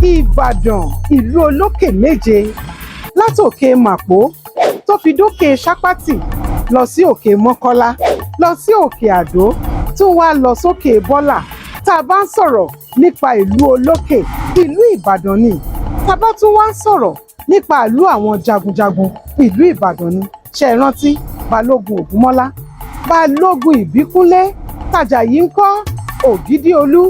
Ìbàdàn, ìlú olókè méje, látòkè Màpó tó fi dókè Sápátì, lọ sí òkè Mọ́kọ́lá, lọ sí òkè Àdó, tún wá lọ sókè Bọ́là. Tá a bá ń sọ̀rọ̀ nípa ìlú olókè, ìlú Ìbàdàn ni. Tá a bá tún wá ń sọ̀rọ̀ nípa ìlú àwọn jagunjagun, ìlú Ìbàdàn ni. Ṣe é rántí Balógun Ògúnmọ́lá, Balógun Ìbíkúnlé, Tàjàyí ńkọ́, Ògídíolú?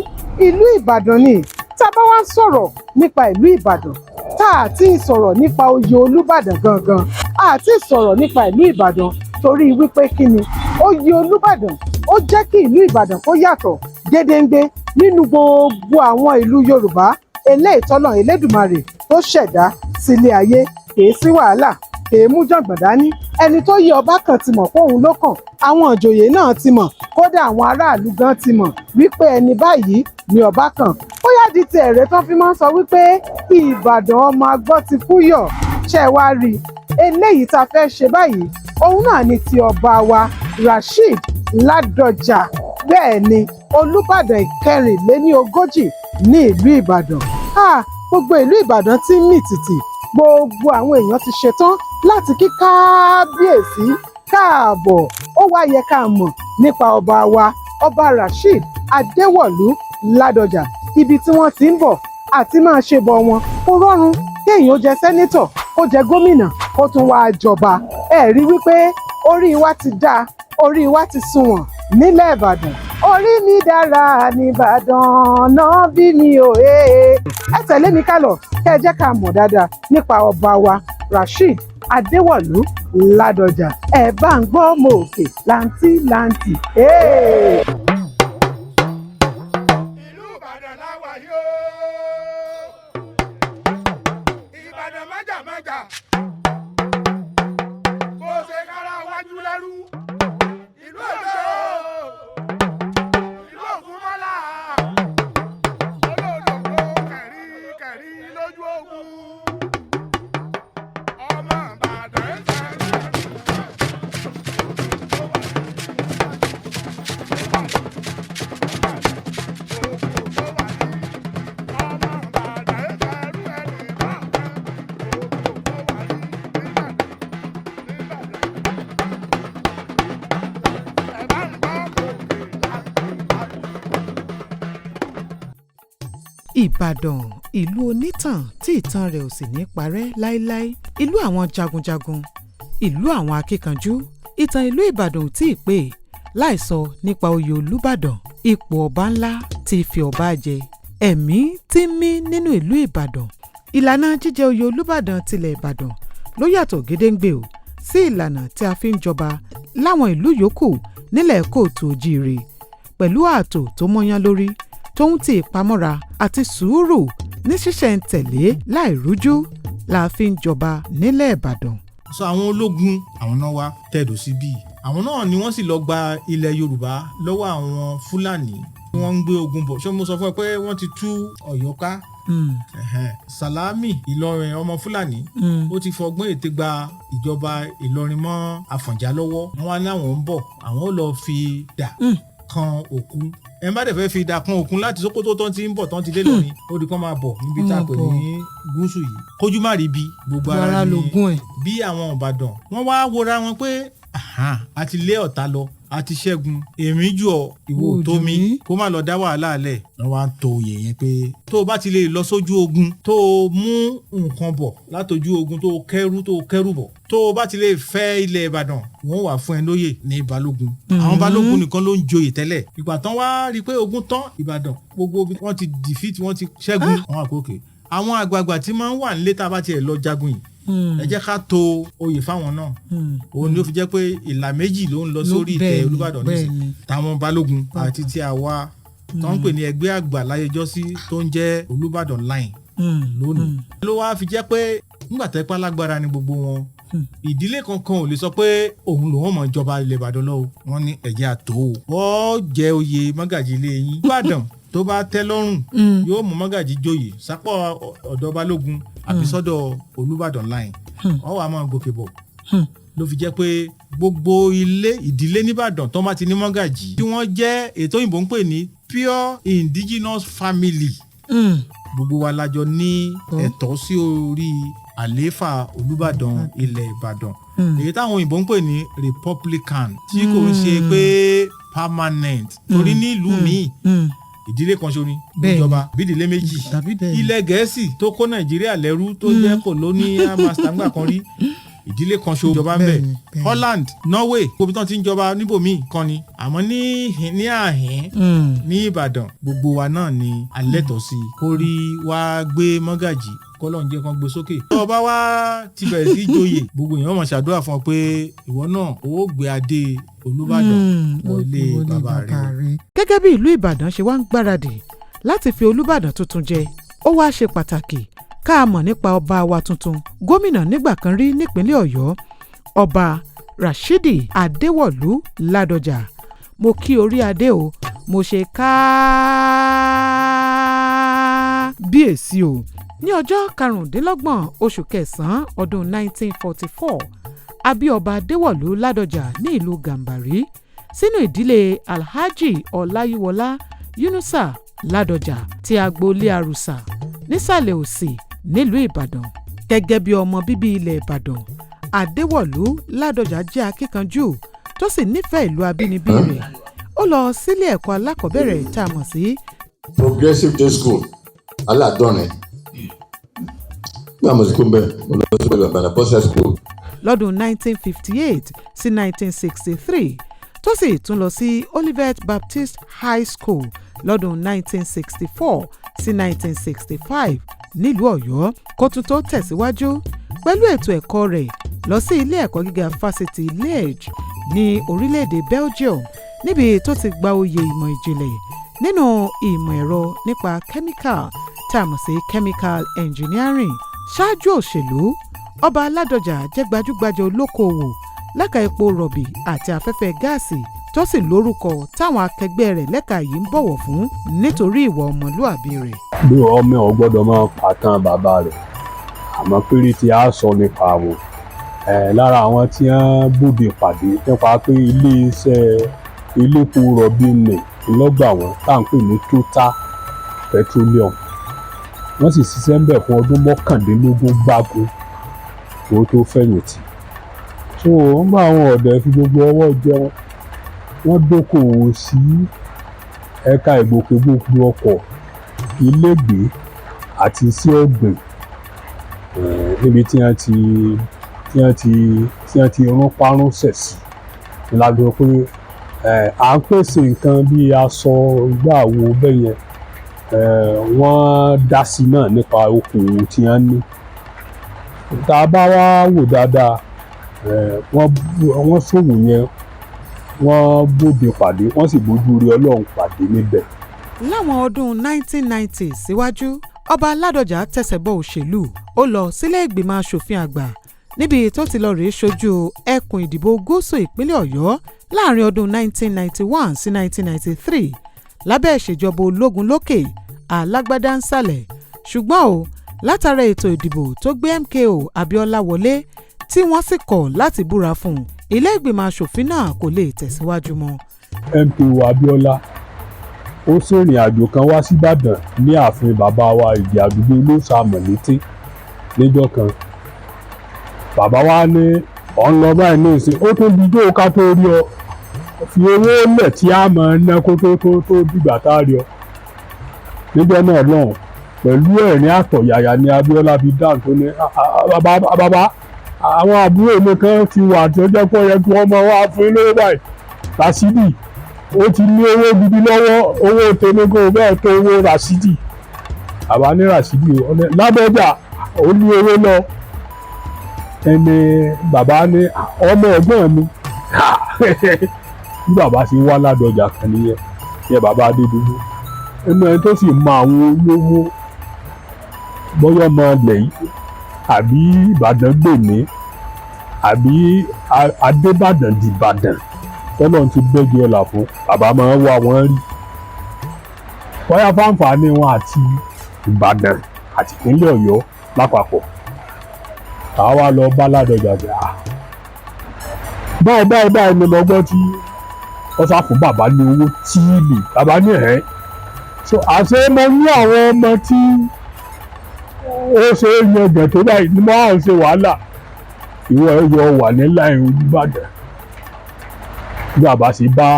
Ìlú Ìbàdàn ni. Tá a bá wá ń sọ̀rọ̀ nípa ìlú Ìbàdàn, tá a ti sọ̀rọ̀ nípa oyè Olúbàdàn gangan, a ti sọ̀rọ̀ nípa ìlú Ìbàdàn, torí wípé kí ni oyè Olúbàdàn? Ó jẹ́ kí ìlú Ìbàdàn kó yàtọ̀ gédéǹgbé nínú gbogbo àwọn ìlú Yorùbá eléyìí tọ́lọ̀ Elédùmarè tó ṣẹ̀dá sílé ayé. Kèé sí wàhálà, kèé mú jọ̀gbọ̀n dání. Ẹni tó yí ọba kan ti mọ̀ pé òun ló kàn, àwọn ìjòyè náà ti mọ̀, kódà àwọn aráàlú gan ti mọ̀ wípé ẹni báyìí ni ọba kan. Bóyá di ti ẹ̀rẹ́ tó fi máa ń sọ wípé Ìbàdàn ọmọ agbọ́ ti kúyọ̀. Ṣe wá rí eléyìí tá a fẹ́ ṣe báyìí, òun náà ni ti ọba wa Rasheed Ládọjà, bẹ́ẹ̀ ni, Olúbàdàn ìkẹrìnléníogójì ní ìlú Ìbàdàn. Ah, gbogbo ìlú Ìbàdàn ti ń mì tìtì. Gbogbo àwọn èèyàn ti ṣetán láti kí káábíyèsí káàbọ̀. Ó wá yẹ ká mọ̀ nípa ọba wa, Ọba Rasheed Adéwọ̀lú Ládọjà, ibi tí wọ́n ti ń bọ̀ àti máa ṣe bọ̀ wọn. Kó rọrùn kéèyàn ó jẹ senator, kó jẹ gómìnà, kó tún wáá jọba. Ẹ rí wípé orí wa ti dáa, orí wa ti sunwọ̀n nílẹ̀ Ìbàdàn. Orí mi dára nìbàdàn náà bí mi ò ẹ. Ẹ tẹ̀lé mi ká lọ, kẹ́ ẹ jẹ́ ká mọ̀ dáadáa nípa ọba wa Rasheed Adéwọ̀lú Ládọjà. Ẹ bá ń gbọ́ mọ òkè láǹtí láǹtì. Ìlú Ìbàdàn la wà yóò. Ìbàdàn májàmájà kò ṣe kára wájú lẹ́rú. Ìlú Òjò, ìlú Ògúnmọ́lá, olódòdó kẹ̀rí kẹ̀rí lójú ogun, ọmọ Ìbàdàn ń sẹ́yìn. Ìbàdàn, ìlú onítàn tí ìtàn rẹ̀ ò sì ní parẹ́ láéláé, ìlú àwọn jagunjagun, ìlú àwọn akíkanjú. Ìtàn ìlú Ìbàdàn ò tí ì pé láìsọ nípa oyè Olúbàdàn, ipò ọba ńlá tí fi ọba jẹ, ẹ̀mí tí ń mí nínú ìlú Ìbàdàn. Ìlànà jíjẹ oyè Olúbàdàn tilẹ̀ Ìbàdàn ló yàtọ̀ gédéǹgbé o sí ìlànà tí a fi ń jọba láwọn ìlú yòókù nílẹ̀ káàárọ̀ oòjíire, pẹ̀lú ààtò tó mọ́yán lórí, tóun ti ìpamọ́ra àti sùúrù ní ṣísẹ̀ntẹ̀lé láìrújú la fi ń jọba nílẹ̀ Ìbàdàn. So àwọn ológun, àwọn náà wá tẹ̀dó síbí. Àwọn náà ni wọ́n sì lọ gba ilẹ̀ Yorùbá lọ́wọ́ àwọn Fúlàní tí wọ́n ń gbé ogun bọ̀. Ṣé mo sọ fún ẹ pé wọ́n ti tú Ọ̀yọ́ ká? Ẹ̀hẹ́n. Sàlámì Ìlọrin, ọmọ Fúlàní, ó ti fọgbọ́n ète gba ìjọba Ìlọrin mọ́ Àfọ̀njá lọ́wọ́. Wọ́n wá ní àwọn ń bọ̀, àwọn ò lọ fi dà kan òkun. Ẹ má dẹ̀ fẹ́ fi dà kan òkun láti Sókótó tán ti ń bọ̀, tán ti dé lọ́rin, ó di kán máa bọ̀ níbi tá a pè ní gúúsù yìí. Kójú má rí bi gbogbo ara Ara ní lògùn ẹ̀. Bí àwọn Ìbàdàn wọ́n wá wora wọn pé "Àhán, a ti lé ọ̀tá lọ, a ti ṣẹ́gun, èmi jù ọ, ìwọ ò tó mi", Jù mí. kó má lọ dá wàhálà lẹ̀. Wọ́n wá ń to oyè yẹn pé tó o bá ti lè lọ sójú ogun, tó o mú nǹkan bọ̀ látọjú ogun, tó o kẹ́rù, tó o kẹ́rù bọ̀, tó o bá ti lè fẹ́ ilẹ̀ Ìbàdàn, wọ́n wà fún ẹ lóyè ní balógun. Àwọn balógun nìkan ló ń joyè tẹ́lẹ̀. Ìgbà tán wá rí i pé ogun tán, Ìbàdàn gbogbo ibi wọ́n ti defeat, wọ́n ti ṣẹ́gun, àwọn àkókò àwọn àgbààgbà tí máa ń wà nílé tá a bá tiẹ̀ lọ jagun yìí, ẹ jẹ́ ká to oyè fáwọn náà. Òun ni ó fi jẹ́ pé ìlà méjì ló ń lọ sórí ìtẹ́ Olúbàdàn nísìnyí: táwọn balógun àti tí àwa tó ń pè ní ẹgbẹ́ àgbà láyéjọ́sí, tó ń jẹ́ Olúbàdàn line lónìí. Ló wá fi jẹ́ pé nígbà tẹ́ pálágbára ni gbogbo wọn, ìdílé kankan ò lè sọ pé òun lòun mọ̀ ìjọba ilẹ̀ Ìbàdàn lọ́wọ́. Wọ́n ní ẹ̀jẹ̀ àtó o, wọ́n jẹ́ oyè mọ́gàjì ilé yín Ìbàdàn. Tó bá tẹ́ lọ́rùn, yóò mú mọ́gàjì joyè sápọ̀ ọ̀dọ̀ balógun àbí sọ́dọ̀ Olúbàdàn line. Wọ́n wàá máa gòkè bọ̀. Ló fi jẹ́ pé gbogbo ilé ìdílé nìbàdàn tó bá ti ní mọ́gàjì tí wọ́n jẹ́ ètò òyìnbó ń pè ní pure indigenous family. Gbogbo wa lájọ ní ẹ̀tọ́ sí orí àlééfà Olúbàdàn ilẹ̀ Ìbàdàn, èyí táwọn òyìnbó ń pè ní republican, tí kò ń ṣe pé permanent, torí ní ìlú míì, ìdílé kan ṣo ni níjọba, bí ìdílé méjì. Tàbí bẹ́ẹ̀. Ilẹ̀ Gẹ̀ẹ́sì tó kó Nàìjíríà lẹ́rú, tó jẹ́ colonial master ńgbà kan rí, ìdílé kan ṣo jọba ń bẹ̀. Bẹ́ẹ̀ni, bẹ́ẹ̀ni. Holland, Norway, gbogbo tí wọ́n ti ń jọba níbòmíì kan ni, àmọ́ ní àhín ní Ìbàdàn, gbogbo wa náà ni alẹ́tọ̀ sí i kó rí wá gbé mọ́gàjì, kọ́lọ́n jẹ́ kan gbé sókè. Tó o bá wá ti bẹ̀rẹ̀ sí joyè, gbogbo èèyàn máa ṣàdúrà fún ọ pé ìwọ náà ó gbé adé Olúbàdàn wọlé bàbá rẹ. Gẹ́gẹ́ bí ìlú Ìbàdàn ṣe wá ń gbáradì láti fi Olúbàdàn tuntun jẹ, ó wá ṣe pàtàkì ká a mọ̀ nípa ọba wa tuntun, gómìnà nígbà kan rí nípínlẹ̀ Ọ̀yọ́, Ọba Rashidi Adéwọ̀lú Ládọjà. Mo kí orí adé o, mo ṣe káábíyèsí o. Ní ọjọ́ 25 oṣù kẹsàn-án ọdún 1944, a bí Ọba Adéwọ̀lú Ládọjà ní ìlú Gàmbàrí sínú ìdílé Alhaji Ọláyíwọlá Yunusa Ládọjà ti agboolé Àrùsà nísàlẹ̀ Òsì nílùú Ìbàdàn. Gẹ́gẹ́ bí ọmọ bíbí ilẹ̀ Ìbàdàn, Adéwọ̀lú Ládọjà jẹ́ akíkanjú tó sì nífẹ̀ẹ́ ìlú abínibí rẹ̀. Ó lọ sílé ẹ̀kọ́ alákọ̀ọ́bẹ̀rẹ̀ tá a mọ̀ sí Progressive Day School, Aládọ́rin. Nígbà mo sì kú mbẹ́, mo lọ sí pẹ̀lú Ìbàdàn Boys High School. Lọ́dún 1958 sí 1963, tó sì tún lọ sí Olivet Baptist High School lọ́dún 1964 sí 1965 nílùú Ọ̀yọ́, kó tún tó tẹ̀síwájú pẹ̀lú ètò ẹ̀kọ́ rẹ̀ lọ sí ilé ẹ̀kọ́ gíga fásitì Liège ní orílẹ̀-èdè Belgium, níbi tó ti gba oyè ìmọ̀ ìjìnlẹ̀ nínú ìmọ̀ ẹ̀rọ nípa chemical tá a mọ̀ sí chemical engineering. Ṣáájú òṣèlú, Ọba Ládọjà jẹ́ gbajúgbajà olókoòwò lẹ́ka epo rọ̀bì àti afẹ́fẹ́ gáàsì, tó sì lórúkọ táwọn akẹgbẹ́ rẹ̀ lẹ́ka yìí ń bọ̀wọ̀ fún nítorí ìwà ọmọlúàbí rẹ̀. Bí ọmọ ò gbọ́dọ̀ máa pàtàn bàbá rẹ̀, àmọ́ péréte á sọ nípa wọn. Lára àwọn tí wọ́n bòde pàdé nípa pé iléeṣẹ́ elépo rọ̀bì nì lọ́gbà wọn tá à ń pè ní Total Petroleum, wọ́n sì ṣiṣẹ́ ń bẹ̀ fún ọdún 19 gbáko kó tó fẹ̀yìntì. So wọ́n bá àwọn ọ̀dọ́ fi gbogbo ọwọ́ jẹun, wọ́n dókòwò sí ẹ̀ka ìgbòkègbodò ọkọ̀, ilégbèé àti iṣẹ́ ọ̀gbìn, níbi tí wọ́n ti rún párúnṣẹ̀ sí la gbọ́ pé à ń pèsè nǹkan bíi aṣọ gbàwo bẹ́ẹ̀ yẹn. Wọ́n dá sí náà nípa okòwò tí wọ́n ní. Tá a bá wá wò dáadáa, wọ́n ṣòwò yẹn, wọ́n bóde pàdé, wọ́n sì bójú rí Ọlọ́run pàdé níbẹ̀. Láwọn ọdún 1990 síwájú, Ọba Ládọjà tẹsẹ̀ bọ òṣèlú. Ó lọ sílé ìgbìmọ̀ asòfin àgbà, níbi tó ti lọ rèé ṣojú ẹkùn ìdìbò gúúsù ìpínlẹ̀ Ọ̀yọ́ láàrin ọdún 1991 sí 1993 lábẹ́ ìṣèjọba ológun lókè, alágbádá ńsàlẹ̀. Ṣùgbọ́n o, látara ètò ìdìbò tó gbé MKO Abiola wọlé, tí wọ́n sì kọ̀ láti búra fún un, ilé ìgbìmọ̀ asòfin náà kò lè tẹ̀síwájú mọ́. MKO Abiola ó ṣèrìn àjò kan wá síbàdàn ní ààfin bàbá wa Ìgè Àdùbí Olóòṣà Mọ̀lété níjọ́ kan. Bàbá wa ní ọ̀ ń lọ báyìí ní ìsìn, ó tún dijó ká tó rí ọ, fi owó lẹ̀ tí a máa ná kó tó dìgbà tá a rí ọ níjọ́ náà lọ́hùn. Pẹ̀lú ẹ̀rín àtọ̀yàyà ni Abíọ́lá fi dáhùn, tó ní, "Bàbá, bàbá, àwọn àbúrò mi kan ti wà tó jẹ́ pé ó yẹ kí wọ́n máa wá fún yín lówó báyìí. Rasidi ó ti ní owó gidi lọ́wọ́, owó tèmi kò bẹ́ẹ̀ tó owó Rasidi." Bàbá ní Rasidi Ládọjà ó ní owó lọ. Ẹni bàbá ní ọmọ ẹ̀gbọ́n mi bí bàbá ṣe wá Ládọjà kan nìyẹn yẹn, bàbá Adédùbú, ẹnu ẹni tó sì mọ àwọn olówó, bóyá ọmọ ilẹ̀ yìí àbí Ìbàdàn gbèmí àbí Adébàdàn dìbàdàn, tọ́lọ́run ti bẹ́gi ọ̀là fún bàbá, máa ń wá wọn rí bóyá fáǹfààní wọn àti Ìbàdàn àti ìpínlẹ̀ Ọ̀yọ́ lápapọ̀. Àwa lọ bá Ládọjà pé à báyìí báyìí báyìí ni mo gbọ́ tí wọ́n sá fún bàbá ní owó tíìlì. Bàbá ní ẹ̀ so àṣé mo ní àwọn ọmọ tí Ó ṣe é yan ẹgbẹ̀ tó báyìí ní máa ń ṣe wàhálà. Ìwọ yọ wà ní láì Olúbàdàn. Bí bàbá sì bá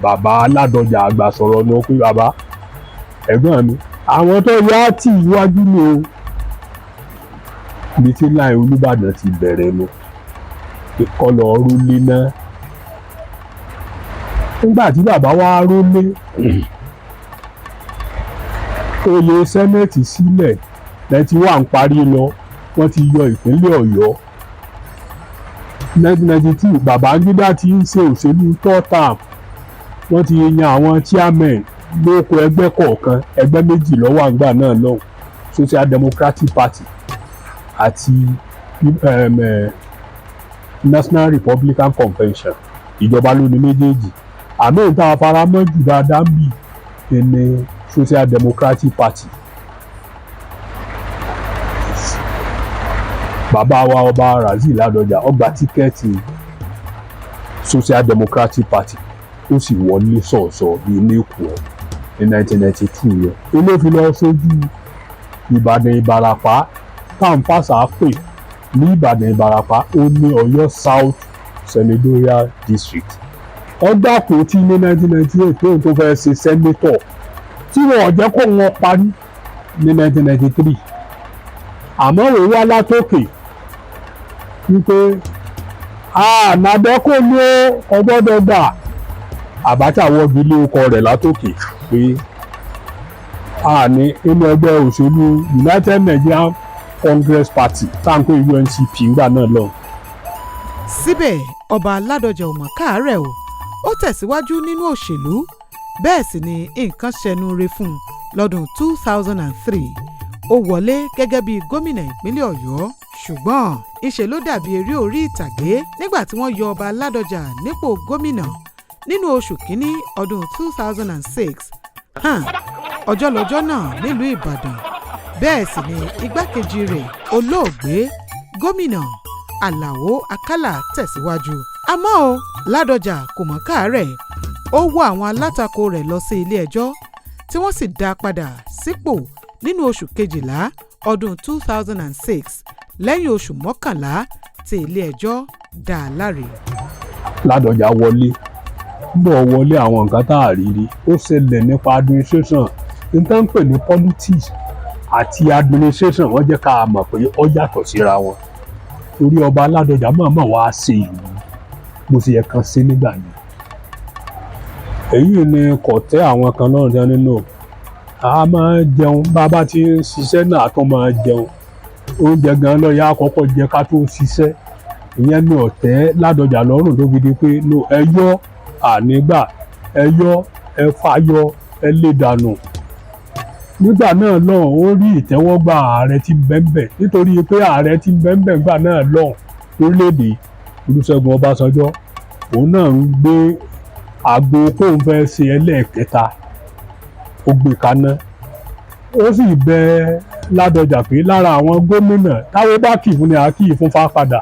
bàbá Ládọjà àgbà sọ̀rọ̀ ní pé, bàbá, ẹ̀gbọ́n mi, àwọn tó yá tì iwájú ni o. Ibi tí láì Olúbàdàn ti bẹ̀rẹ̀ nu, ìkọlọ̀ rólé náà. Nígbà tí bàbá wa rólé oyè senate sílẹ̀ 91 ń parí lọ, wọ́n ti yọ ìpínlẹ̀ Ọ̀yọ́. 1992, Babangida ti ń ṣe òṣèlú third term. Wọ́n ti yan àwọn chairman lóko ẹgbẹ́ kọ̀ọ̀kan. Ẹgbẹ́ méjì ló wà ńgbà náà lọ́hùn, Social Democratic Party àti National Republican Convention. Ìjọba ló ní méjèèjì, àmọ́ ìta faramọ́ jù dáadáa ń bì ní Social Democratic Party. Bàbá wa ọba Rasheed Ládọjà ó gba ticket Social Democratic Party, ó sì wọlé sọ̀ọ̀sọ̀ bíi ní èkó ní 1992 yẹn. Ilé fi lọ sójú Ìbàdàn Ìbàràpá táǹfàṣà pè ní Ìbàdàn Ìbàràpá, ó ní Ọ̀yọ́ South Senatorial District. Ó dàpọ̀ tí ní 1998 tóun tó fẹ́ ṣe senator tí wọn ò jẹ́ kó wọn parí ní 1993, àmọ́ òun wá látòkè wípé ànàdẹ́kò ní ọgbọ́dọ̀ gbà. Abacha wọ́gi lé ọkọ rẹ̀ látòkè pé a ní inú ẹgbẹ́ òṣèlú United Nigerian Congress Party táǹkó UNCP ńgbà náà lọ. Síbẹ̀ ọba Ládọjà ò mọ̀ káàárẹ̀ o. Ó tẹ̀síwájú nínú òṣèlú, bẹ́ẹ̀ sì ni nǹkan ṣẹnu re fún un lọ́dún 2003. Ó wọlé gẹ́gẹ́ bí gómìnà ìpínlẹ̀ Ọ̀yọ́, ṣùgbọ́n ìṣe ló dàbí eré orí ìtàgé nígbà tí wọ́n yọ ọba Ládọjà nípò gómìnà nínú oṣù kínní ọdún 2006. Hàn ọjọ́ lọ́jọ́ náà nílùú Ìbàdàn. Bẹ́ẹ̀ sì ni igbákejì rẹ̀, olóògbé gómìnà Àlàó Àkàlà, tẹ̀síwájú. Àmọ́ o, Ládọjà kò mọ̀ káàárẹ̀. Ó wọ́ àwọn alátakò rẹ̀ lọ sí ilé ẹjọ́, tí wọ́n sì dá a padà sípò nínú oṣù kejìlá ọdún 2006, lẹ́yìn oṣù 11 tí ilé ẹjọ́ dá a láre. Ládọjà wọlé, bọ̀ wọlé, àwọn nǹkan tá a rí rí ó ṣẹlẹ̀ nípa administration, níta ń pè ní politics àti administration. Wọ́n jẹ́ ká mọ̀ pé ó yàtọ̀ síra wọn, torí ọba Ládọjà mọ̀ọ́mọ̀ wá ṣe ìlú bó ṣe yẹ kan ṣe nígbà yẹn. Èyí ni kò tẹ́ àwọn kan lọ́rùn jẹ́ nínú. A máa jẹun, bá a bá ti ń ṣiṣẹ́ náà, a tún máa jẹun. Oúnjẹ gan ló yá àkọ́kọ́ jẹ ká tó ṣiṣẹ́. Ìyẹn ní ọ̀tẹ́ Ládọjà lọ́rùn tó fi di pé no, ẹ yọ ànígbà, ẹ yọ, ẹ fàyọ, ẹ lè dànù. Nígbà náà lọ́hùn, ó rí ìtẹ́wọ́gbà ààrẹ tí ń bẹ́ńbẹ̀, nítorí pé ààrẹ tí ń bẹ́ńbẹ̀ ńgbà náà lọ́hùn lórílẹ̀‐èdè, Olúṣẹ́gun Ọbásanjọ́, òun náà ń gbé àgbo kóun fẹ́ ṣe ẹlẹ́ẹ̀kẹta, ó gbé kaná. Ó sì bẹ Ládọjà pé lára àwọn gómìnà táwọn bá kì fún ni à kì í fún fápadà,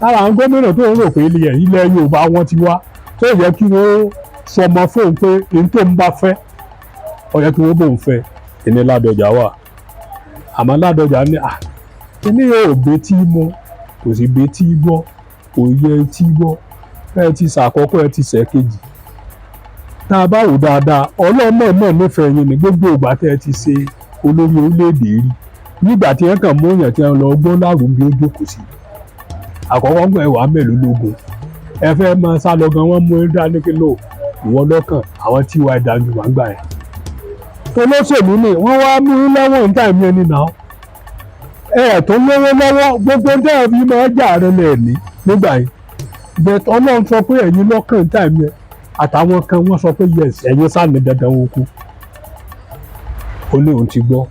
lára àwọn gómìnà tó ń rò pé ilẹ̀ Yorùbá wọn ti wá, tó yẹ kí wọ́n sọmọ fóun pé n tó ń bá fẹ́, ó yẹ kí wọ́n bóun fẹ́ ìní Ládọjà wà. Àmọ́ Ládọjà ní à kíní yóò betí mọ́, kò sì betí gbọ́, kò yẹ etí gbọ́. Ẹ ti ṣàkọ́kọ́, ẹ ti ṣẹ̀kejì. Tá a bá wò dáadáa, ọlọ́mọ náà nífẹ̀ẹ́ yín ní gbogbo ìgbà tẹ́ ẹ ti ṣe olórí orílẹ̀-èdè rí. Nígbà tí ẹ kàn mú èèyàn tí ẹ lọ gbọ́ lárùn bí ó jókòó sí àkọ́kọ́ gbọ́, ẹ wàá mélòó lógun, ẹ fẹ́ máa sá lọ gan, wọ́n mú ẹ dání kí ló ìwọ lọ́kàn àwọn tí wàá dájú wà ń gbà yẹn. Olóṣèlú ni wọ́n wá mú lẹ́wọ̀n ní time ẹni náà, ẹ tó lówó lọ́wọ́, gbogbo tẹ́ ẹ fi máa jà rẹ lẹ́ẹ̀ní nígbà yẹn. But Ọlọ́run sọ pé ẹ̀yin lọ́kàn time yẹn, àtàwọn kan wọ́n sọ pé yes, ẹ̀yin sáà ní dandan wọn kú. Ó ní òun ti gbọ́,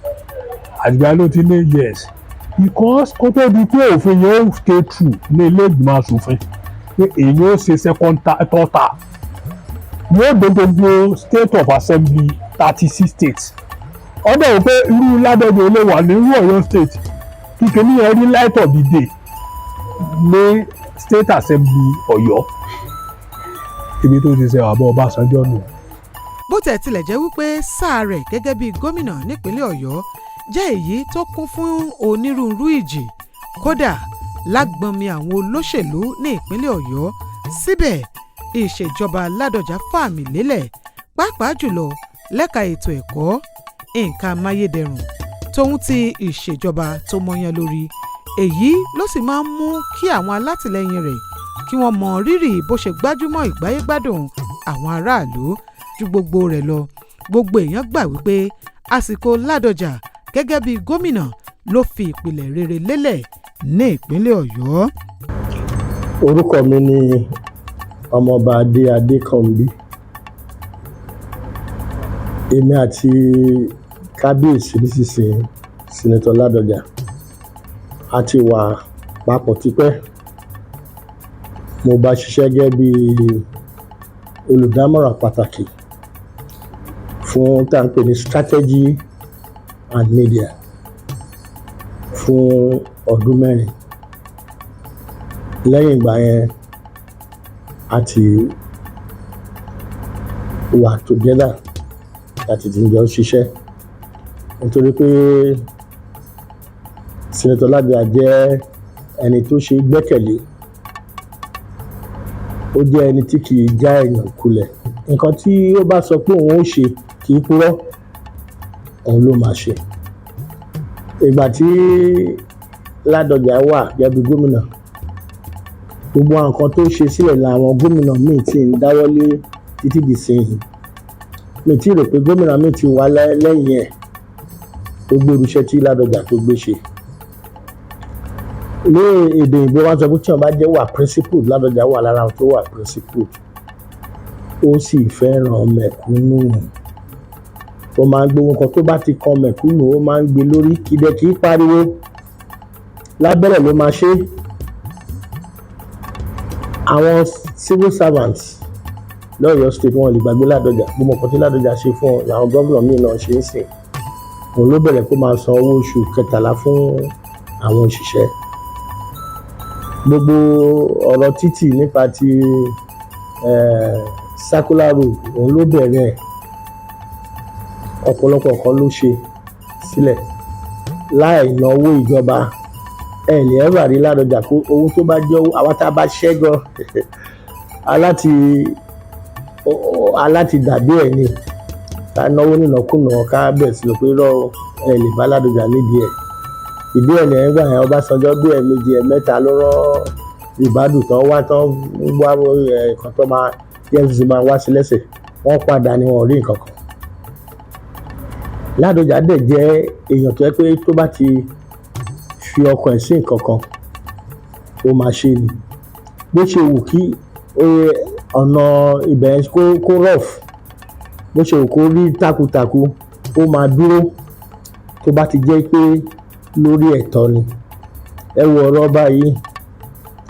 àtìgbà ló ti ní yes, because kó tó di pé òfin yẹn ó stay true ní ilé ìgbìmọ̀ asòfin pé èyí ó ṣe second third term, yóò dé gbogbo state of assembly, 36 states. Ọdọ wò pé irú Ládọjà ilé wà ní irú Ọ̀yọ́ State, kíkiní yẹn rí light of the day ní state assembly Ọ̀yọ́, ibi tó ti ṣe àbọ̀ Ọbásanjọ́ nù. Bó tẹ̀ tilẹ̀ jẹ́ wípé sáà rẹ̀ gẹ́gẹ́ bí gómìnà nípínlẹ̀ Ọ̀yọ́ Jẹ́ èyí tó kún fún onírúurú ìjì, kódà lágbọnmi àwọn olóṣèlú ní ìpínlẹ̀ Ọ̀yọ́. Síbẹ̀, ìṣèjọba Ládọjà fàmì lélẹ̀, pàápàá jùlọ lẹ́ka ètò ẹ̀kọ́, nǹkan amáyédẹrùn tóun ti ìṣèjọba tó mọyán lórí. Èyí ló sì máa ń mú kí àwọn alátìlẹyìn rẹ̀ kí wọ́n mọ rírì bó ṣe gbájúmọ́ ìgbáyégbádùn àwọn aráàlú ju gbogbo rẹ̀ lọ. Gbogbo èèyàn gbà wípé àsìkò Ládọjà gẹ́gẹ́ bí gómìnà ló fi ìpìlẹ̀ rere lélẹ̀ ní ìpínlẹ̀ Ọ̀yọ́. Orúkọ mi ni Ọmọọba Adé Adékànbí. Èmi àti kábíyèsí nísinsìnyí, Senator Ládọjà, a ti wà papọ̀ tipẹ́. Mo bá ṣiṣẹ́ gẹ́gẹ́ bí olùdámọ̀ràn pàtàkì fún tá à ń pè ní strategy and media fún ọdún 4. Lẹ́yìn ìgbà yẹn, a ti wà together láti ti jọ ṣiṣẹ́, nítorí pé Senator Ládọjà jẹ́ ẹni tó ṣe gbẹ́kẹ̀lé. Ó jẹ́ ẹni tí kì í já èèyàn kulẹ̀. Nǹkan tí ó bá sọ pé òun ó ṣe, kì í purọ́, òun ló máa ṣe. Ìgbà tí Ládọjà wà gẹ́gẹ́ bí gómìnà, gbogbo àwọn nǹkan tó ṣe sílẹ̀ làwọn gómìnà míì tí ń dáwọ́lé títí di ìsinyìí. Mi tí rò pé gómìnà míì ti wà lẹ́yìn ẹ̀ tó gbé irúṣẹ́ tí Ládọjà tó gbé ṣe. Ní èdè òyìnbó, wọn sọ pé tí wọn bá jẹ́ wà principled, Ládọjà wà lára àwọn tó wà principled. Ó sì fẹ́ràn mẹ̀kúnnù. Ó máa ń gbé nǹkan tó bá ti kan mẹ̀kúnnù, ó máa ń gbé lórí. Kì í dẹ̀ kì í pariwo, lábẹ́rẹ̀ ló máa ṣe. Àwọn civil servants lọ́yọ̀ọ́ State, wọn lè gbàgbé Ládọjà. Gbogbo nǹkan tí Ládọjà ṣe fún ọ làwọn gómìnà míì náà ṣe ń sìn. Òun ló bẹ̀rẹ̀ kó máa san owó oṣù 13 fún àwọn òṣìṣẹ́. Gbogbo ọ̀rọ̀ títì nípa ti circular road, òun ló bẹ̀rẹ̀ ẹ̀. Ọ̀pọ̀lọpọ̀ nǹkan ló ṣe sílẹ̀ láì náwó ìjọba. Ẹ lè ẹ́fà rí Ládọjà kó owó tó bá jẹ́ owó àwa tá a bá ṣẹ́ gan aláti dàbí ẹ̀ ni ká náwó nínàkúnà, ká bẹ̀ sí lọ pé rọ ẹ lè bá Ládọjà nídìí ẹ̀. Ìdí ẹ̀ nìyẹn. Gbà yẹn, Ọbásanjọ́ bí ẹ̀ẹ̀mejì, ẹ̀ẹ̀mẹ́ta ló rán Ìbádùn tán wá, tán wá ẹ̀ẹ̀kan tó máa EFCC máa wá sí lẹ́sẹ̀, wọ́n padà ní wọn ò rí nǹkan kan. Ládọjà dẹ̀ jẹ́ èèyàn tó yẹ pé tó bá ti fi ọkàn ẹ̀ sí nǹkan kan, ó máa ṣe ni. Bó ṣe wù kí ọ̀nà ibẹ̀ yẹn kó rough, bó ṣe wù kó rí takuntakun, ó máa dúró tó bá ti jẹ́ pé lórí ẹ̀tọ́ ni. Ẹ wo ọ̀rọ̀ ọba yìí,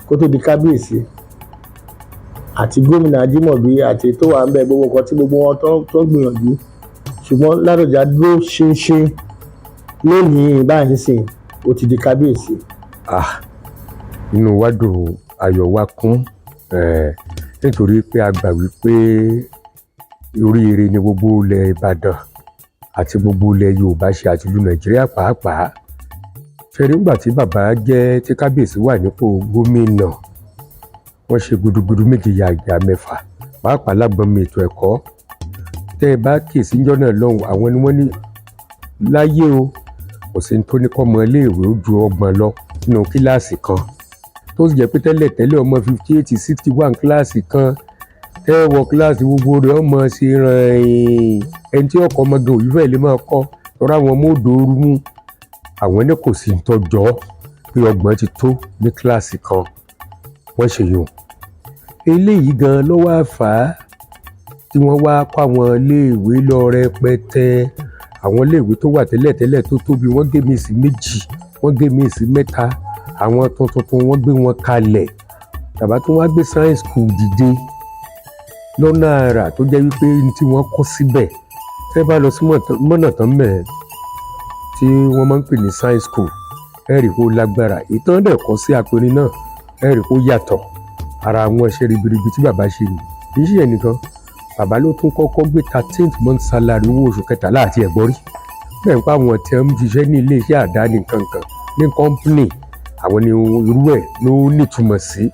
kó tó di kábíyèsí, àti gómìnà Ajímọ̀bí àti tó wà ń bẹ, gbogbo nǹkan tí gbogbo wọn tó gbìyànjú, ṣùgbọ́n Ládọjà dúró ṣinṣin. Lónìí báyìí sìn, ó ti di kábíyèsí. Ah, inú wa dùn, ayọ̀ wa kún, nítorí pé a gbà wípé oríire ni gbogbo ilẹ̀ Ìbàdàn àti gbogbo ilẹ̀ Yorùbá ṣe àti ìlú Nàìjíríà pàápàá ṣe. Nígbà tí bàbá jẹ́ tí kábíyèsí wà nípò gómìnà, wọ́n ṣe gudugudu méje yàyà mẹ́fà, pàápàá lágbọnmi ètò ẹ̀kọ́. Tẹ́ ẹ bá kíyèsí níjọ́ náà lọ́hùn, àwọn ni wọ́n ní láyé o, kò sí ní tó ní kọ́mọ iléèwé ó ju 30 lọ nínú kíláàsì kan, tó sì jẹ́ pé tẹ́lẹ̀ tẹ́lẹ̀, ọmọ 58, 61 kíláàsì kan. Tẹ́ ẹ wọ kíláàsì, gbogbo rẹ̀ ọmọ ṣe ràn ẹni tí ọkọ̀ ọmọ gan òyìnbó ẹ̀ lè máa kọ́ tọ́ra àwọn ọmọ òdò ooru mú. Àwọn ní kò sí tọ́jọ́ pé 30 ti tó ní kíláàsì kan. Wọ́n ṣe yùn eléyìí gan ló wá fà á tí wọ́n wá kọ́ àwọn iléèwé lọ rẹpẹtẹ. Àwọn iléèwé tó wà tẹ́lẹ̀tẹ́lẹ̀ tó tóbi, wọ́n gé mi sí méjì, wọ́n gé mi sí mẹ́ta. Àwọn tuntun tuntun, wọ́n gbé wọn kalẹ̀. Bàbá tó wá gbé science school dìde lọ́nà àrà tó jẹ́ wípé ní tí wọ́n kọ́ síbẹ̀, tẹ́ bá lọ sí mọ́nà tán mẹ́ẹ̀ tí wọ́n máa ń pè ní science school, ẹ rí kó lágbára. Ìtàn dẹ̀ kọ́ sí apẹ̀rin náà, ẹ rí kó yàtọ̀. Ara àwọn iṣẹ́ ribiribi tí bàbá ṣe nì. Kì í ṣe ẹnìkan, bàbá ló tún kọ́kọ́ gbé 13th month salary, owó oṣù 13 àti ẹ̀gbọ́n rí. Bẹ́ẹ̀ ń pa àwọn tí wọ́n ń ṣiṣẹ́ ní iléeṣẹ́ àdáni kankan ní company, àwọn ni irú ẹ̀ ló nítumọ̀ sí.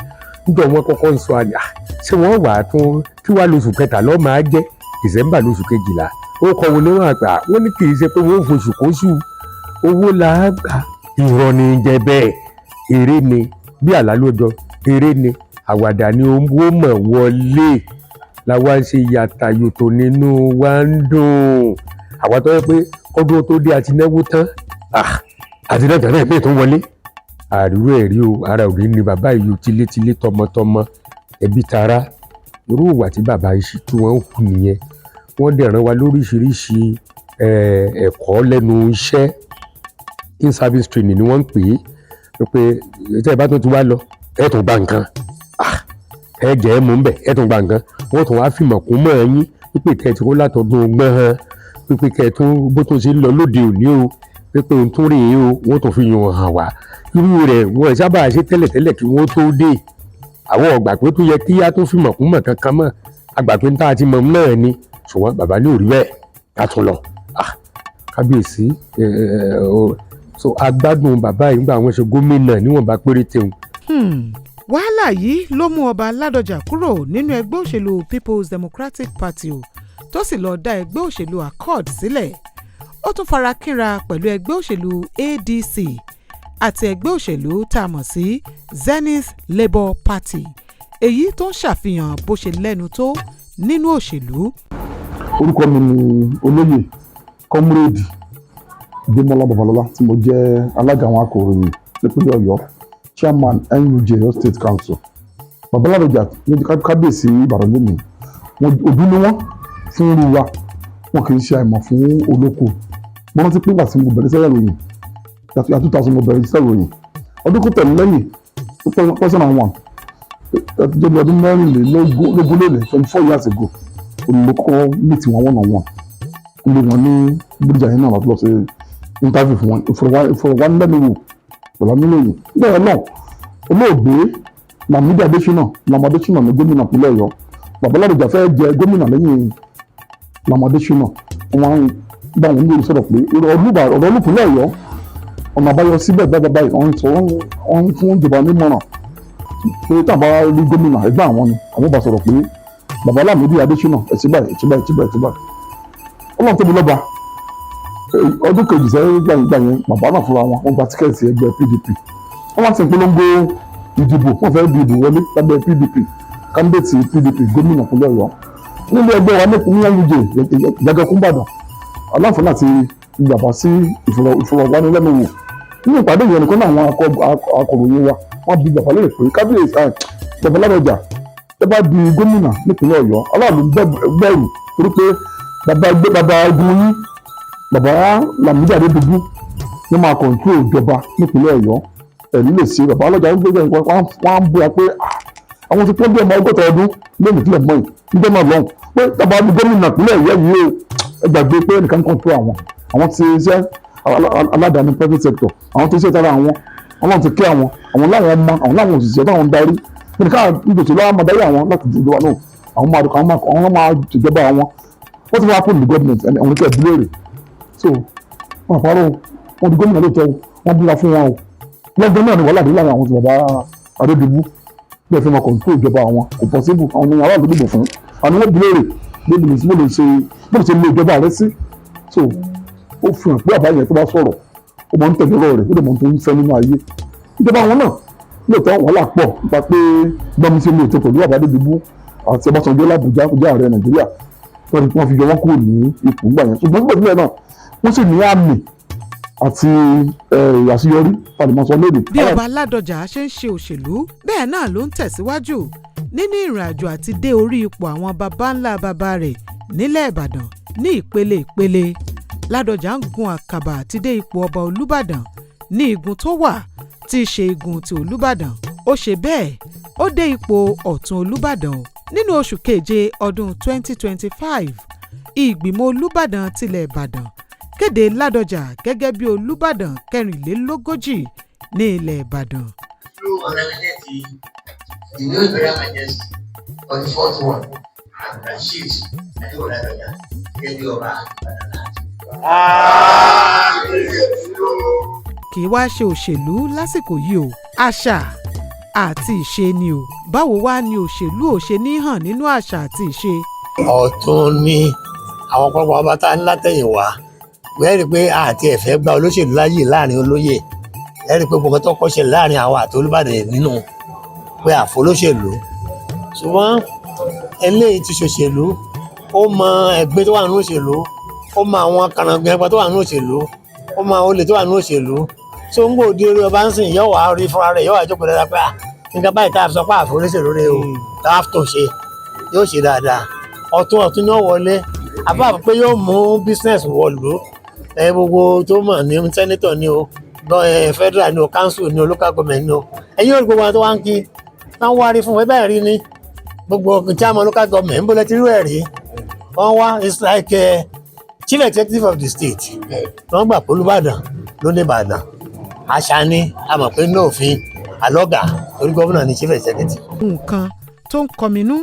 Nígbà wọn kọ́kọ́ ń sọ àná, ṣé wọ́n wà á tún kí wàá lóṣù kẹta lọ́ọ́ máa jẹ́ December lóṣù kejìlá, ó kọ́ wọn níwọ̀n àgbà. Wọ́n ní kì í ṣe pé wọ́n ò foṣù kóṣù, owó là á gbà. Irọ́ ni jẹ́ bẹ́ẹ̀, eré ni, bí àlá ló jọ, eré ni, àwàdà ni. Owó mọ̀ wọlé làwa ń ṣe yàtà yòtò, nínú wa ń dùn. Àwa tó yẹ pé kọ́dún tó dé àti náwó tán, àti náà tẹ̀lé pé tó wọlé àríró ẹ̀rí o. Ara òní ni bàbá yìí o, tilétilé, tọmọtọmọ, ẹbí, tará. Irú ìwà tí bàbá yìí ṣe tí wọ́n ń hù nìyẹn. Wọ́n dẹ̀ rán wa lóríṣiríṣi ẹ̀kọ́ lẹ́nu iṣẹ́. In service training ni wọ́n ń pè é, pé tẹ́ ẹ bá tún ti wá lọ, ẹ tún gba nǹkan, ẹ jẹ́ ẹ mú ń bẹ̀, ẹ tún gba nǹkan. Wọ́n tún wá fìmọ̀ kún mọ́ ẹ̀yìn pípé tẹ́ ẹ ti kó látọdún ọgbọ́n hàn, pípé kẹ́ ẹ tún bó tún ṣe ń lọ lóde òní o, pípé ohun tó rèé o. Wọ́n tún fi yàn hàn wá. Irú rẹ̀ wọ́n sábà ṣe tẹ́lẹ̀tẹ́lẹ̀ kí wọ́n tó dé. Àwọn ọ̀gbà pé tó yẹ kí á tó fìmọ̀ kún mọ̀ kankan mọ́, àgbà pé ń tá a ti mọ̀ náà ni. Ṣùgbọ́n bàbá ní òrí bẹ́ẹ̀, ká tún lọ. Kábíyèsí. So agbádùn bàbá yìí nígbà wọ́n ṣe gómìnà níwọ̀nba péréte òun. Wàhálà yìí ló mú ọba Ládọjà kúrò nínú ẹgbẹ́ òṣèlú People's Democratic Party o, tó sì lọ́ọ́ dá ẹgbẹ́ òṣèlú Accord sílẹ̀. Ó tún fara kínra pẹ̀lú ẹgbẹ́ òṣèlú ADC àti ẹgbẹ́ òṣèlú tá a mọ̀ sí Zenith Labour Party, èyí tó ń ṣàfihàn bó ṣe lẹ́nu tó nínú òṣèlú. Orúkọ mi ni Olóyè Comrade Démọ́lá Babalọ́lá, tí mo jẹ́ alága àwọn akọ̀ròyìn nípínlẹ̀ Ọ̀yọ́, chairman NUJ Ọ̀yọ́ State Council. Bàbá Ládọjà ní kábíyèsí Ìbàdàn lónìí, wọn òdú ni wọ́n fún irú wa, wọn kì í ṣe àìmọ̀ fún olóko. Mo rántí pé ìgbà tí mo bẹ̀rẹ̀ iṣẹ́ ìròyìn, yàtọ̀ 2000 mo bẹ̀rẹ̀ iṣẹ́ ìròyìn, ọdún kó tẹ̀lé lẹ́yìn, 2001, jẹ́ bí ọdún 24 lónìí, 24 years ago, mo kọ́kọ́ meet wọn one on one. Ilé wọn ní Bódìjà yẹn náà láti lọ ṣe interview fún wọn, ìfọ̀rọ̀wánilẹ́nuwò pẹ̀lú oníròyìn. Nígbà náà, olóògbé Lamidi Adésínà, Lam Adésínà ní gómìnà ìpínlẹ̀ Ọ̀yọ́. Bàbá Ládọjà fẹ́ jẹ gómìnà lẹ́yìn Lam Adésínà. Wọ́n bá wọn nílò sọ̀rọ̀ pé ọ̀rọ̀ olùpínlẹ̀ Ọ̀yọ́, ọ̀nà àbáyọ síbẹ̀ báyìí báyìí. Wọ́n sọ, wọ́n fún ìjọba nímọ̀ràn pé tàbá rí gómìnà, ẹgbẹ́ àwọn ni àwọn bá sọ̀rọ̀ pé bàbá Lámìdí Adésínà, ẹ̀sìn báyìí, ẹ̀sìn báyìí, ẹ̀sìn báyìí, ẹ̀sìn báyìí. Ọlọ́run tóbi lọ́ba. Ọdún kejì sẹ́yìn gbà yẹn, bàbá náà fúnra wọn, wọ́n gba ticket ẹgbẹ́ PDP. Wọ́n wá sí ìpolongo ìdìbò, wọ́n fẹ́ di ìbò wọlé lábẹ́ PDP, candidate PDP gómìnà ìpínlẹ̀ Ọ̀yọ́. Nílé ẹgbẹ́ wa ní NUJ Ìjàgẹ̀kúnbàdàn, aláǹfààní àti ìgbàgbà sí ìfọ̀rọ̀wánilẹ́nuwò. Nínú ìpàdé yẹn nìkan náà, àwọn akọ̀ròyìn wa, wọ́n bi bàbá lérè pé, kábíyèsí, bàbá Ládọjà, ẹ bá di gómìnà nípínlẹ̀ Ọ̀yọ́, aláàlú bẹ̀rù torí pé bàbá ẹgbẹ́, bàbá ogun yín, bàbá Lámìdí Adédìbú ló máa control ìjọba nípínlẹ̀ Ọ̀yọ́, ẹ̀rí lè ṣe? Bàbá Ládọjà ń gbé, wọ́n á ń búra pé àwọn ti pọ́n bí ọmọ 60 ọdún lónìí kílẹ̀ mọ́ yìí níjọ́ náà lọ́hùn, pé bàbá gómìnà ìpínlẹ̀ Ọ̀yọ́ yìí o, ẹ gbàgbé pé ẹnìkan control àwọn. Àwọn ti iṣẹ́ aládàáni, private sector, àwọn tó ṣe tara àwọn, Ọlọ́run ti kí àwọn, àwọn láwọn ọmọ, àwọn láwọn òṣìṣẹ́ táwọn ń darí nìkan nígbèsè lọ́wọ́ máa darí àwọn láti ìjọba náà. Àwọn máa ṣèjọba àwọn. Wọ́n ti wá put the government ẹni àwọn oníkẹ́ ìbílẹ̀ so wọn àpárọ̀ wọn di gómìnà lóòótọ́, wọn búra fún wọn o. Lọ́gbọ́n náà ni wàhálà dé láàrin àwọn ti bàbá Adédìbú bí ẹ fẹ́ máa control ìjọba àwọn, kò possible. Àwọn ní aráàlú dìbò fún, àwọn wọ́n bílẹ̀ rè bó lè ṣe lo ìjọba rẹ sí. So ó fi hàn pé àbá yẹn, tó bá sọ̀rọ̀, ó máa ń tẹ̀lé ọ̀rọ̀ rẹ̀, ó dẹ̀ mọ̀ tó ń fẹ́ nínú ayé. Ìjọba àwọn náà lóòótọ́, wàhálà pọ̀ nípa pé gbọ́mi sí olóòótọ́ pẹ̀lú bàbá Adédìbú àti Ọbásanjọ́ l'Àbújá, kó jẹ́ ààrẹ Nàìjíríà, wọ́n fi yọ wọ́n kúrò ní ipò ńgbà yẹn. Ṣùgbọ́n síbẹ̀síbẹ̀ náà, wọ́n sì ní àmì àti àṣeyọrí tàbí lóde. Bí ọba Ládọjà ṣe ń ṣe òṣèlú, bẹ́ẹ̀ náà ló ń tẹ̀síwájú nínú ìrìn àjò àti dé orí ipò àwọn baba ńlá baba rẹ̀ nílẹ̀ Ìbàdàn ní ìpele ìpele. Ládọjà ń gun àkàbà àti dé ipò ọba Olúbàdàn ní igun tó wà, tí í ṣe igun ti Olúbàdàn. Ó ṣe bẹ́ẹ̀, ó dé ipò ọ̀tún Olúbàdàn nínú oṣù keje ọdún 2025. Ìgbìmọ̀ Olúbàdàn tilẹ̀ Ìbàdàn kéde Ládọjà gẹ́gẹ́ bí Olúbàdàn 44 ní ilẹ̀ Ìbàdàn. Through Ọ̀nàmídẹ́ẹ̀tì, the new Imperial Majesty on the fourth one, Rasheed Adéwọlá Ládọjà, gẹ́gẹ́ bí ọba Ìbàdàn. Kì í wá ṣe òṣèlú lásìkò yìí o, àṣà àti ìṣe ni o. Báwo wá ni òṣèlú ò ṣe ní hàn nínú àṣà àti ìṣe? Ọ̀tún ni àwọn ọ̀pọ̀lọpọ̀ ọba tá a ní látẹ̀yìnwá. Wẹ́ẹ́ rí i pé àti ẹ̀fẹ́ gba olóṣèlú láàyè láàrin olóyè. Ẹ rí i pé gbogbo tó kọ́ ṣẹlẹ̀ láàrin àwọn àti Olúbàdàn nínú pé àfolóṣèlú, ṣùgbọ́n eléyìí ti ṣòṣèlú. Ó mọ ẹgbẹ́ tó wà nínú òṣèlú, ó mọ àwọn kànáńgbẹ́ ẹgbẹ́ tó wà nínú òṣèlú, ó mọ àwọn olè tó wà nínú òṣèlú tó ń gbòde orí ọba ń sìn. Yóò wá rí fúnra rẹ̀, yóò wá jókòó dáadáa pé nǹkan báyìí tá a sọ pé àfolóṣèlú rẹ o, tá a tó ṣe yóò ṣe dáadáa. Ọ̀tún ọ̀tún ní ó wọlé àbá pé yóò mú business wọ̀lú ẹ. Gbogbo tó mọ̀ ní senator ni o, federal ni o, council ni o, local government ni o, ẹ̀yin ò rí gbogbo àwọn tó wá ń kí wọ́n wá rí fún ẹ bẹ́ẹ̀ rí ni. Gbogbo chairman local government ń bọ́lẹ̀ tí irú ẹ̀ rí wọ́n wá. It's like chief executive of the state. Wọ́n gbà pé Olúbàdàn ló ní Ìbàdàn. Àṣà ni a mọ̀ pé ní òfin àlọ́gà torí gómìnà ni chief executive. Nǹkan tó ń kọminú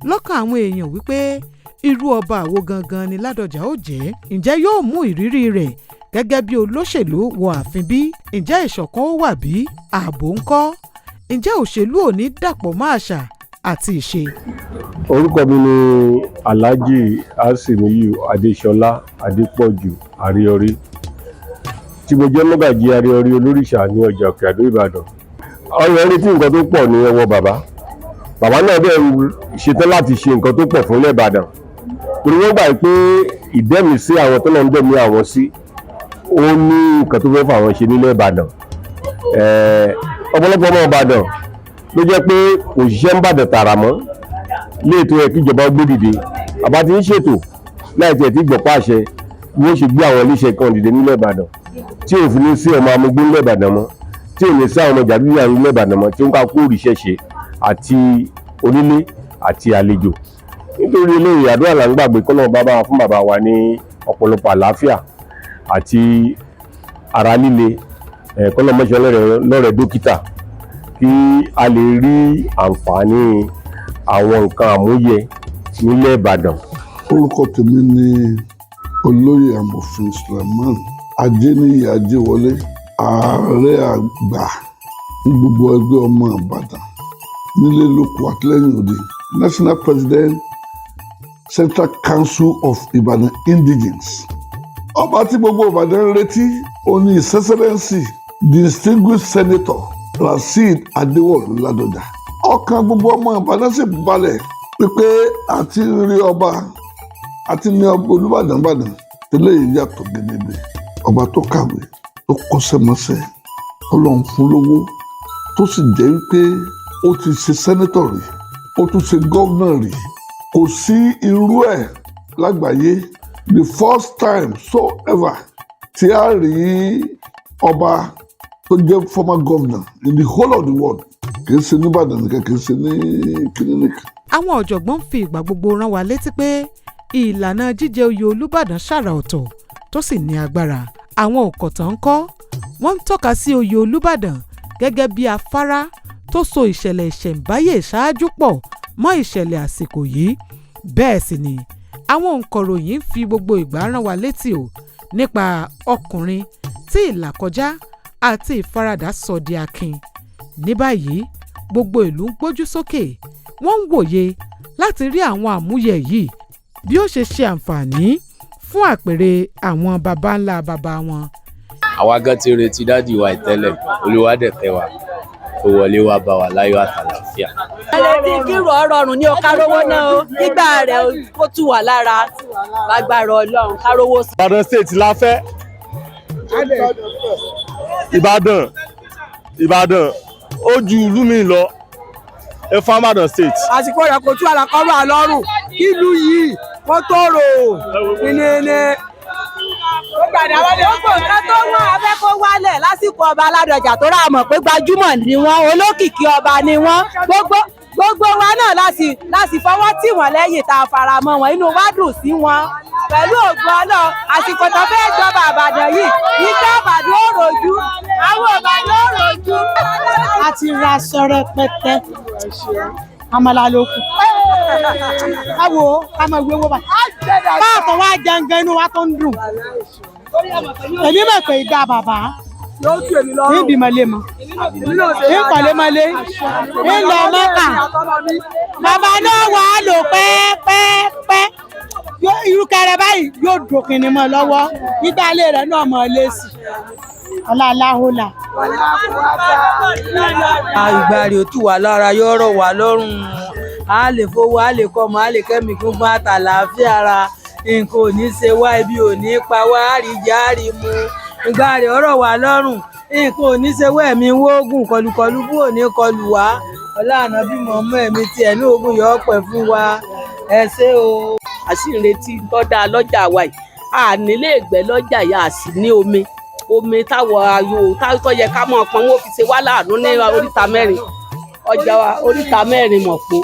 lọ́kàn àwọn èèyàn wípé irú ọba àwo gangan ni Ládọjà ó jẹ́. Ǹjẹ́ yóò mú ìrírí rẹ̀ gẹ́gẹ́ bí olóṣèlú wọ ààfin bí? Ǹjẹ́ ìṣọ̀kan ó wà bí? Ààbò ń kọ́? Ǹjẹ́ òṣèlú ò ní dàpọ̀ mọ́ àṣà àti ìṣe? Orúkọ mi ni Alhaji Asimiyu Adesola Adepoju Ariori, tí mo jẹ́ mọ́gàjí Ariori Olórìṣà ní ọjà Òkè Àdó, Ìbàdàn. Ọyọ retí nǹkan tó pọ̀ ní ọwọ́ bàbá. Bàbá náà dẹ̀ ṣetán láti ṣe nǹkan tó pọ̀ fún ilẹ̀ Ìbàdàn, torí wọ́n gbà pé ìdẹ́mi sí àwọn tó lọ́n dẹ̀mí àwọn sí, ó ní nǹkan tó fẹ́ fà wọ́n ṣe nílẹ̀ Ìbàdàn. Ọ̀pọ̀lọpọ̀ ọmọ Ìbàdàn ló jẹ́ pé kò ṣiṣẹ́ ń bàdàn tààrà mọ́ léètò ẹ̀ kíjọba ó gbé dìde. Bàbá ti ń ṣètò láì tiẹ̀ tí gbọ̀pá àṣẹ bí wọ́n ṣe gbé àwọn iléeṣẹ́ kan dìde nílẹ̀ Ìbàdàn, tí ò fi ní sí ọmọ amúgbó nílẹ̀ Ìbàdàn mọ́, tí ò ní sí àwọn ọmọ jàdúrà nílẹ̀ Ìbàdàn mọ́, tí ó ń ká kó òrìṣẹ́ ṣe àti onílé àti àlejò. Nítorí eléyìí, àdúrà là ń gbàgbé kọ́nà bàbá wa fún bàbá wa ní ọ̀pọ̀lọpọ̀ àlàáfíà àti ara líle, kọ́nà mọ́ṣẹ́ lọ́rẹ̀ dókítà, kí a lè rí àǹfààní àwọn nǹkan àmúyẹ nílẹ̀ Ìbàdàn. Orúkọ tèmi ni Olóyè Amòfin Suleiman Ajéníyì Ajéwọlé, ààrẹ àgbà ní gbogbo ẹgbẹ́ ọmọ Ìbàdàn nílé lóko àtìlẹ́yìn òde, National President, Central Council of Ibadan Indigenes. Ọba tí gbogbo Ìbàdàn ń retí ó ní His Excellency Distinguished Senator Rasheed Adéwọ̀lú Ládọjà. Ọkàn gbogbo ọmọ Ìbàdàn sì balẹ̀ wípé àti rí ọba àti ní ọba Olúbàdàn Ìbàdàn tẹ́lẹ̀ yìí yàtọ̀ gedegbe. Ọba tó kàwé, tó kọ́ṣẹ́mọṣẹ́, Ọlọ́run fún lówó, tó sì jẹ́ wípé ó ti ṣe senator rí, ó tún ṣe governor rí, kò sí irú ẹ̀ lágbàáyé. The first time so ever tí a rí ọba tó jẹ́ former governor in the whole of the world, kì í ṣe nìbàdàn nìkan, kì í ṣe ní kíní nìkan. Àwọn ọ̀jọ̀gbọ́n fi ìgbà gbogbo rán wa létí pé ìlànà jíjẹ oyè Olúbàdàn ṣàrà ọ̀tọ̀ tó sì ní agbára. Àwọn òǹkọ̀tàn ń kọ́ wọ́n ń tọ́ka sí oyè Olúbàdàn gẹ́gẹ́ bí afárá tó so ìṣẹ̀lẹ̀ ìṣẹ̀ǹbáyé ṣáájú pọ̀ mọ́ ìṣẹ̀lẹ̀ àsìkò yìí. Bẹ́ẹ̀ sì ni àwọn òǹkọ̀ròyìn ń fi gbogbo ìgbà rán wa létí o nípa ọkùnrin tí ìlàkọjá àti ìfaradà sọ di akin. Ní báyìí, gbogbo ìlú ń gbójú sókè, wọ́n ń wòye láti rí àwọn àmúyẹ yìí bí ó ṣe ṣe àǹfààní fún àpèrè àwọn baba ńlá baba wọn. Àwa gan ti retí daddy wa ìtẹ́lẹ̀. Olúwa dẹ̀ kẹ́ wa, ó wọlé wá bá wa láyọ̀ àtàlàáfíà. Ẹlẹ́tí kírò ọ̀rọ̀rùn ní o, kárówó náà o, nígbà rẹ̀ kó tù wá lára, lágbára Ọlọ́run, kárówó. Ìbàdàn State la fẹ́. Ìbàdàn, Ìbàdàn ó ju ìlú mi lọ. Ẹ fún Ìbàdàn State. Àsìkò rẹ̀ kò tú àlàkọ́rọ̀ àlọ́rùn kí ìlú yìí kó tòrò ní. Gbogbo nǹkan tó wọ́n, a fẹ́ kó wálẹ̀ lásìkò ọba Ládọjà, tó rà mọ̀ pé gbajúmọ̀ ni wọ́n, olókìkí ọba ni wọ́n. Gbogbo wa náà láti fọwọ́ tì wọ́n lẹ́yìn, tá a fara mọ́ wọn, inú wa dùn sí wọn. Pẹ̀lú ògùn Ọlọ́run, àsìkò tó fẹ́ jọba Ìbàdàn yìí, iṣẹ́ Ìbàdàn ó rojú, àwọn Ìbàdàn ó rojú. A ti ra aṣọ rẹpẹtẹ, àmàlà ló kù. Ká wo ká máa wéwó báyìí. Káàtó wá jẹun gan inú wa tó ń dùn. Èmi mọ̀ pé ìgbà bàbá níbi mọ̀lẹ́mọ̀ ìkọ̀lẹ́mọ̀lẹ́ ńlọ mọ́kà bàbá náà wà á lò pẹ́ẹ́pẹ́ẹ́pẹ́ irúkẹrẹ báyìí yóò dòkìnì mọ́ lọ́wọ́ nígbà ilé rẹ̀ náà mọ̀ lé sí ọláláhólà. Ìgbà rẹ̀ ó tù wá lára, yóò rọ̀ wá lọ́rùn, a lè fowó, a lè kọ́mọ, a lè kẹ́mi gúngún àtàlàáfíà ara, nǹkan ò ní ṣe wá, ibi ò ní pa wá, àríjẹ àrímu, ìgbà rẹ̀ ó rọ̀ wá lọ́rùn, nǹkan ò ní ṣe wá, ẹ̀mí wógùn kọlùkọlù bú ò ní kọlù wá, ọlá ànábì mọ̀ọ́mọ́ ẹ̀mí tiẹ̀ ní ogun yóò pẹ́ fún wa, ẹ ṣé o. A sì ń retí tọ́da lọ́jà wa yìí, a nílé ìgbẹ́ lọ́jà yìí, a sì ní omi omi táwọn ayò tó yẹ ká mọ̀ pọn, wọ́n fi ṣe wá láàánú ní oríta mẹ́rin ọjà wa, oríta mẹ́rin mọ̀pó,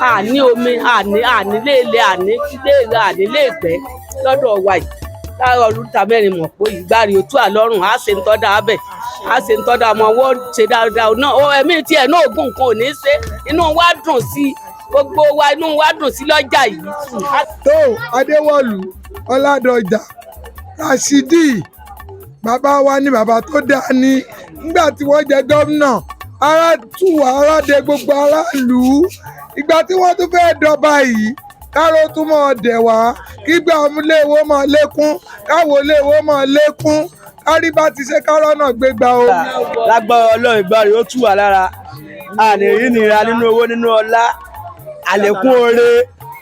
a ní omi, a ní a nílé ilé, a ní ilé ilé, a nílé ìgbẹ́ lọ́dọ̀ wa yìí láàárọ̀ oríta mẹ́rin mọ̀pó yìí. Gbárí òtún àlọ́rùn, a ṣe ń tọ́da abẹ, a ṣe ń tọ́da ọmọ ọwọ́ ṣe dáadáa náà ó ẹ̀mí tiẹ̀ náà ògùn nǹkan ò ní í ṣe, inú wa dùn sí i, gbogbo wa inú wa dùn sí lọ́jà yìí. Tó Adéwọ̀lú Ọládọjà Rashidi, bàbá wa ni bàbá tó dáa ni. Nígbà tí wọ́n jẹ gómìnà, ara tù wá, ara dẹ gbogbo aráàlú. Ìgbà tí wọ́n tún fẹ́ẹ́ dọba yìí, káró tún mọ̀ dẹ̀ wá, kígbà léwó mọ̀ lékún, káwo léwó mọ̀ lékún, kárí bá ti ṣe kárọ́ náà gbégbá o. Lágbára Ọlọ́run, ìgbà rẹ̀ ó tù wá lára, a lè rí nira nínú owó, nínú ọlá, àlékún oore,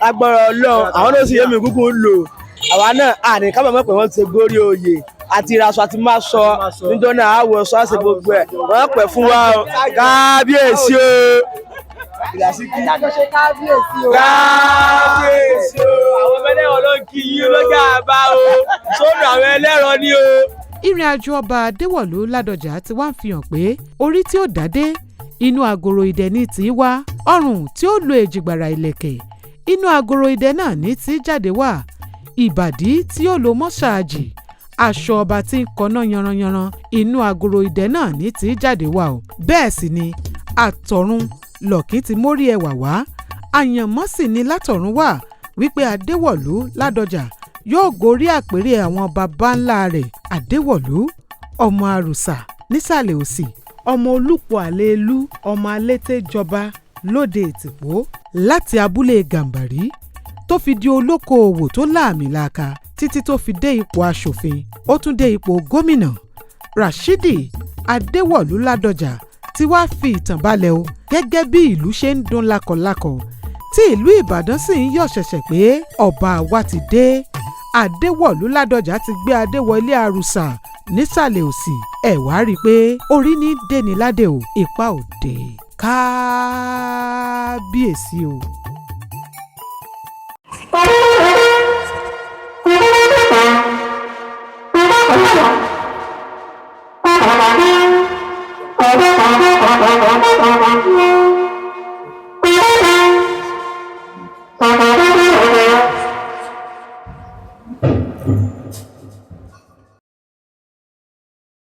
lágbára Ọlọ́run. Àwọn náà sì yé mi kúkú ń lò àwa náà, a ní kábàámọ̀ pé wọ́n ti gorí oyè àti ìraṣọ àti má sọ níjọ́ náà, àwọ̀ sọ àṣẹ gbogbo ẹ̀ wọ́n pẹ̀ fún wa o. Kábíyèsí o. Kábíyèsí o. Kábíyèsí o. Àwọn ẹlẹ́rọ ló ń kí yín lọ́jà bá o, sódò àwọn ẹlẹ́rọ ni o. Ìrìn àjò ọba Adéwọ̀lú Ládọjà ti wá ń fi hàn pé orí tí ó dádé inú agoro idẹ ní tí wá, ọrùn tí ó lo èjìgbàrà ìlẹ̀kẹ̀ inú agoro idẹ náà ní tí jáde wá, ìbàdí tí ó lo mọ́ṣáàjì, aṣọ ọba tí ń kọná yanranyanran inú agoro idẹ náà ní tí jáde wá o. Bẹ́ẹ̀ sì ni àtọ̀run lọ̀kín ti mórí ẹwà wá, àyànmọ́ sì ni látọ̀run wá wípé Adéwọ̀lú Ládọjà yóò gorí àpèrè àwọn baba ńlá rẹ̀. Adéwọ̀lú ọmọ àrùsà nísàlẹ̀ òsì, ọmọ olùpọ̀ àlèlú, ọmọ alétè jọba lóde ìtìpó láti abúlé Gàǹbàrí tó fi di olókoòwò tó láàmìlàaka títí tó fi dé ipò aṣòfin, ó tún dé ipò gómìnà. Rashidi Adéwọ̀lú Ládọjà ti wá fi ìtàn balẹ̀ o, gẹ́gẹ́ bí ìlú ṣe ń dún lákọlákọ tí ìlú Ìbàdàn sì ń yọ̀ ṣẹ̀ṣẹ̀ pé ọba wa ti dé. Adéwọ̀lú Ládọjà ti gbé adéwọlé àrùsà nísàlẹ̀ òsì. Ẹ̀ wá rí i pé orí ní déni ládé o, ipa ò dé. Kábíyèsí o. Thank you.